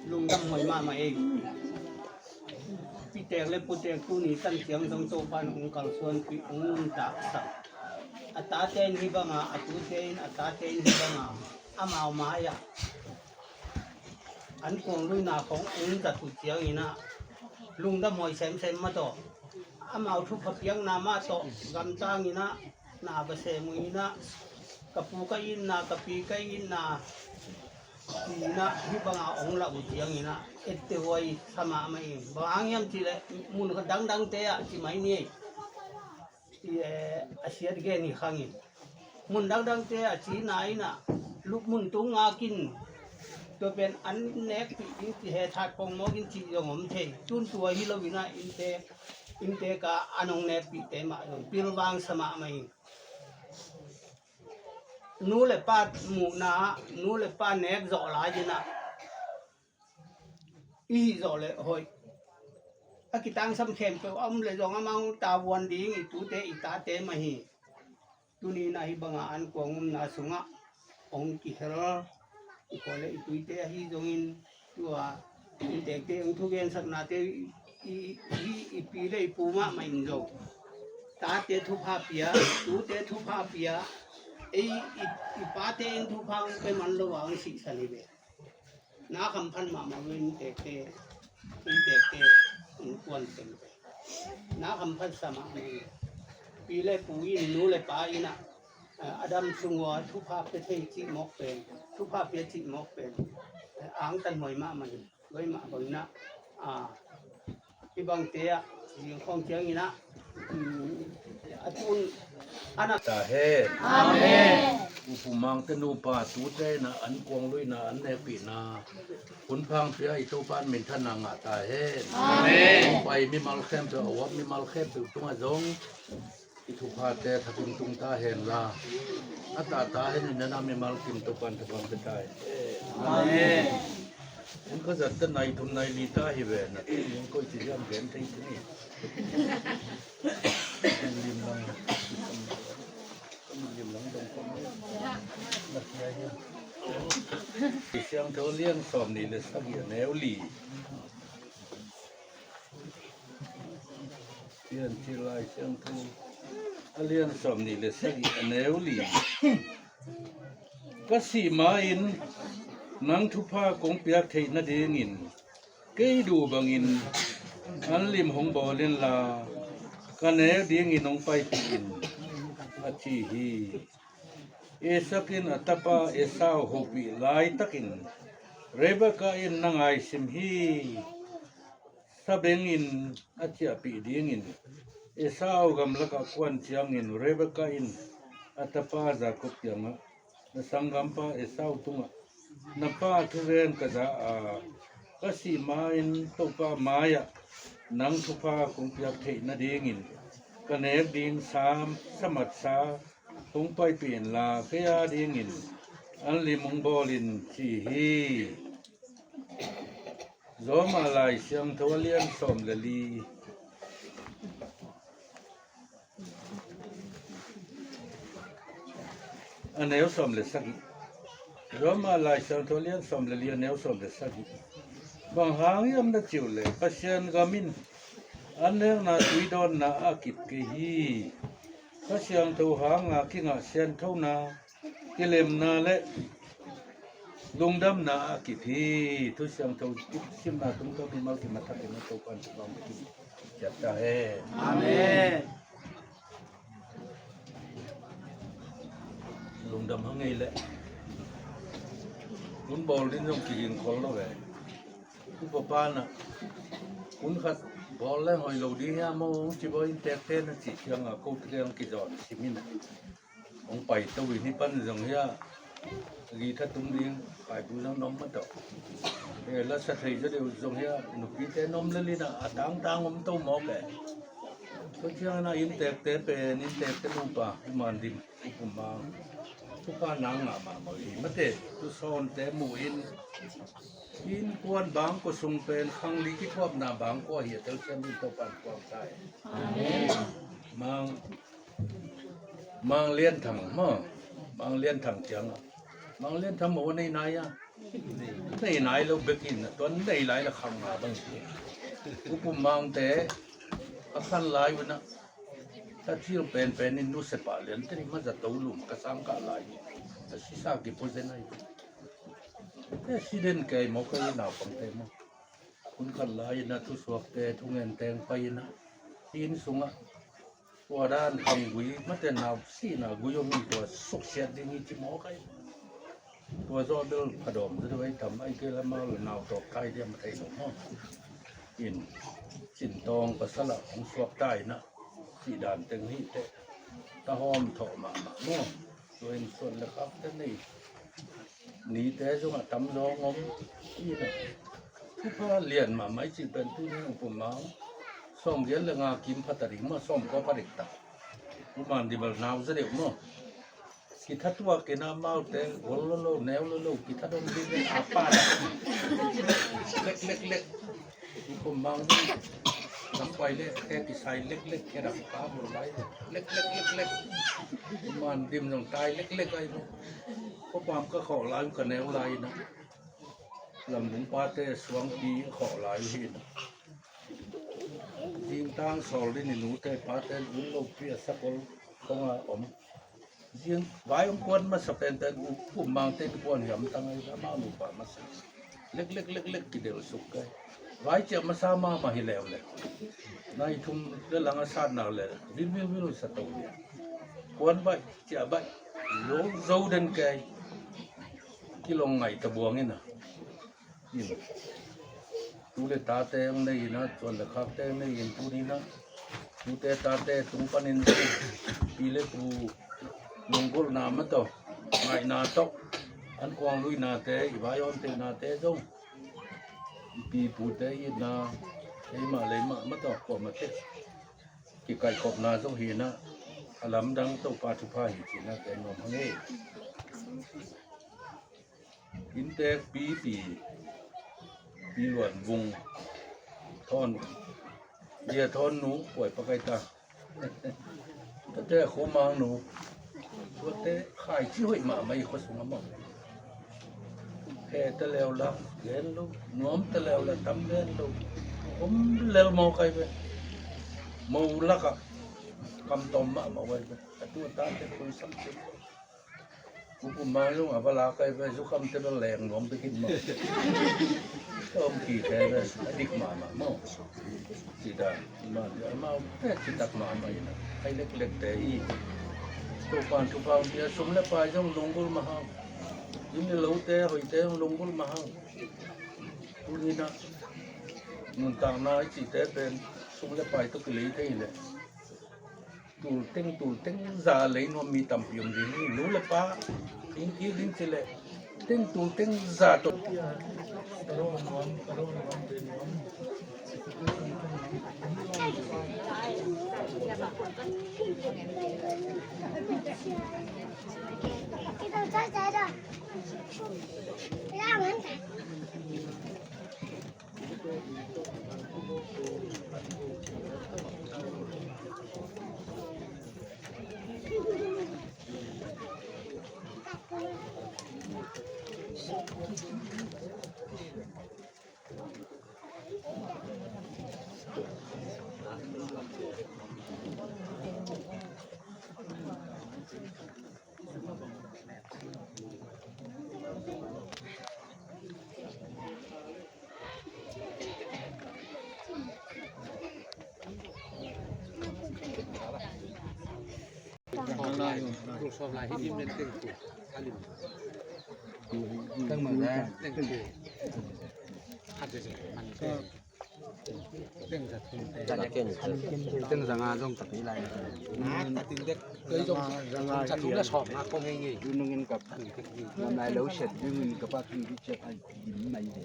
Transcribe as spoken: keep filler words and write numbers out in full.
Lungdam huai mahmah ei. Pitek le putek tuni tan ciang zong Topa'n hong kalsuanpih, hong nuntaksak. A tate in hih banga, a tute in, a tate in hih banga, amau mai-ah an kuang luina khong hong zat uh ciangin ah lungdam huai semsem mah tawh, amau thupha piakna mah tawh gamtang in ah, na va sem uh in ah, ka pu ka itna, ka pi ka itna, ci-in ah hih banga hong lah uh ciangin ah etteh huai sa mahmah ing. Bang hang hiam cih leh mun dangdangte ah ci mai ni. I, eh, a siat gen hi khang in, mun dangdangte ah cina in ah, lupmun tung ngak in, tua pen an nekpih ding ci, he that pongmawk in cih zong om thei. Tun tua hi lo in ah inntek, inntek ah an hong nekpihte mah zong pilvang sa mahmah ing. Nu le pa muhna ah, nu le pa nek zawh lai in ah, i hih zawh leh hoih. A kitangsam khempeuh a om leh zong amau tavuan ding i tute i tate mah hi. Tuni in ah hih banga an kuang umna sungah hong kihel i khua le i tuite ahi zongin, tua inntekte hong thugensaknate i, i, i, i pi le i pu mahmah in zong tate thupha pia, tute thupha pia, ei i, i pate in thupha hong pia man lo a hong sihsan hi ve. Na khamphat mahmah uh inntekte, inntekte, innkuan teng. Na khamphat sa mahmah uh. Pi le pu in, nu le pa in ah, a dam sung ua thupha pia thei cih mawk pen, thupha pia cih mawk pen, angtan huai mahmah in, huai mah bang in ah, hih bangte ah zing khawng ciangin ah, a tun a na ta hen. Amen. Upu Mangte nupa tute in ah an kuang luina an nekpihna hun phang pia i Topa'n minthanna ngah ta hen. Amen. Pai mimal khempeuh, a uap mimal khempeuh tungah zong i thuphate thakin tung ta hen la, a tata hen in a na mimal kim Topa'n thupha pia ta hen. Amen. Hun ka zat ta nai thum nai li ta hi ve, na tun in koi ci hiam gen thei ci ni. Lim lang, lim lang dong kong na kia hi. Siangtho a lian sawm nih le sagih, a neu li. Piancil Lai Siangtho a lian sawm nih le sagih, a neu li. Ka sih ma-in nang thupha kong piak theih nadingin kei duh bangin an lim hong bawl inla, ka nek dingin hong paipih in, a ci hi. Isaac in a tapa Esau hopih laitakin Rebekah in na ngaisim hi. Sabengin a ciahpih dingin Esau gamlakah kuan ciangin Rebekah in a tapa Jakob kiangah, na sanggampa Esau tungah na pa thugen ka za a, ka sih ma-in Topa mai-ah nang thupha kong piak theih nadingin ka nek ding sa, sa matsa hong paipih inla, kei a dingin an lim hong bawl in, ci hi. Roma Lai Siangtho a lian sawm le li, a neu sawm le sagih. Roma Lai Siangtho a lian sawm le li, a neu sawm le sagih. Bang hang hiam na cih uh leh, Pasian gam in an nekna tui dawnna a kip kei hi. Kha Siangtho hanga kingah sianthona, kilemna le lungdamna a kip hi. Thu Siangtho simna tungtawn mimal kim a thakin a Topa'n thupha hong pia ciat ta hen. Amen. Lungdam hang ei leh, hun bawl ding zong kiging khol lo ve. Upa pa na hun khat bawl leng hoih lo ding hiam maw, hong ci bawl, inntekte na cih ciangah ko te kiang kizawn simin hong pai to in, hih pan zong hiah githa tum ding paibu zong na om mah tawh. Eh, la sa thei zaw deuh zong hiah nupite na om lel in ah, a tangtang om to mawk e. Tua ciangin ah inntekte pen, inntekte nupa, Uman Dim, Upum Mang, thupha nang ngah mahmah uh hi. Mate, tusawnte muh in, innkuan bangkua sung pen khangli kithuapna bangkua hi a, telsiam in Topa'n kuang ta e. Amen. Mang, Mang Lian Thang maw, Mang Lian Thang ciangah Mang Lian Tham aw nei nai a. Nei nai lo bekin a tuan nei lai la khang nga bang. U Pum Mangte a khan lai una. Ta thil pen pen in nu sepa lian te ni ma za to lum ka sang ka lai. Ta sisa ki pu zen ai. Te si den kei mo kei naupang te mo. Hun khat lai-in a thusuakte thungen teng pai-in a inn sungah tua dan khang gui mate nau sihna gui om in tua suksiat ding hi ci mawk ai. Tua zawh bel phadawm zaw deuh ai tam ai kei la mau le nau tawk kai diam a thei lo maw? In cintawng pasal ah hong suak ta in a sih dan teng hi teh ta hawm thawh mahmah maw? Tua in suan le khakte nei nite zong a tamzaw ngom ina. Thupha lian mahmah i cih pen tuni hong pum mau. Sawm giat le nga kim pha ta ding maw, sawm kua pha ding ta. Kuman di bal nau za deuh maw? Kithatuak kina maute gol lo lo, neu lo lo, kitha dong ding le a pa. Lek lek lek. Kum mang lam pai le khe kisai lek lek khe rak ka mun lai lek lek lek lek. Man dim nong tai lek lek ai lo. Ko pam ka khawh lai ka neu lai na. Lam bung pate suang pi khawh lai hi na. Ding tang sol di ni nu te pate un lo pi a sakol kong a om. Ziang vai hong kuan masa penpen u Pum Mangte kikuan hiam tang ai amau nupa masa. Lek lek lek lek kidel suk kai. Vai ciah masa mahmah hi leuleu. Nai thum le lang a satna le vil vil vil sa to lia. Kuan baih ciah baih zo zo den kai. Kilong ngai ta buang ina. In. Tu le tate ang nei ina, tuan le khakte ang nei in tu ni na. Tute tate tung panin pi le pu lunggulhna ma tawh ngaihna tawh an kuang luinate i vai awmtehnate zong i pi pute itna eimah leimah ma tawh kuamah teh kikaihkhopna zong hi na. A lamdang Topa thupha hi cihna ken nuam hang e. Inntek pipi pi luan vung thawn dia thawn nu puai pakai ta. Tate khumang nu tuate khaici hoih mahmah i khua sung a mawh. Khe ta leu la gen lo, nuam ta leu la tam gen lo. Om lel mawk ai ve. Mo lakah kam tawm mahmah ai ve. A tu a tate khun sam cin lo. Kukum ma zong a va lak ai ve, zukham te bel leng nuam bekin maw. Tawm ki te bel a dik mahmah maw. Cida ma amau te citak mahmah ina ai leklek te i. Topan thupha um pia sum le pai zong lunggulh mah hang. Inn le lote hoihte zong lunggulh mah hang. Tuni na nuntakna i cihte pen sum le pai tawh kilei thei leh. Tulteng tulteng za lei nuam mi tampi om ding hi. Nu le pa ding kik ding ci leh teng tulteng za tawh. Teng za nga zong ka pi lai. Kei zong za nga za nga sawm nga kong ngei ngei. Nungin ka nam lai lo set nungin ka pa king ki chet ai dim mai de.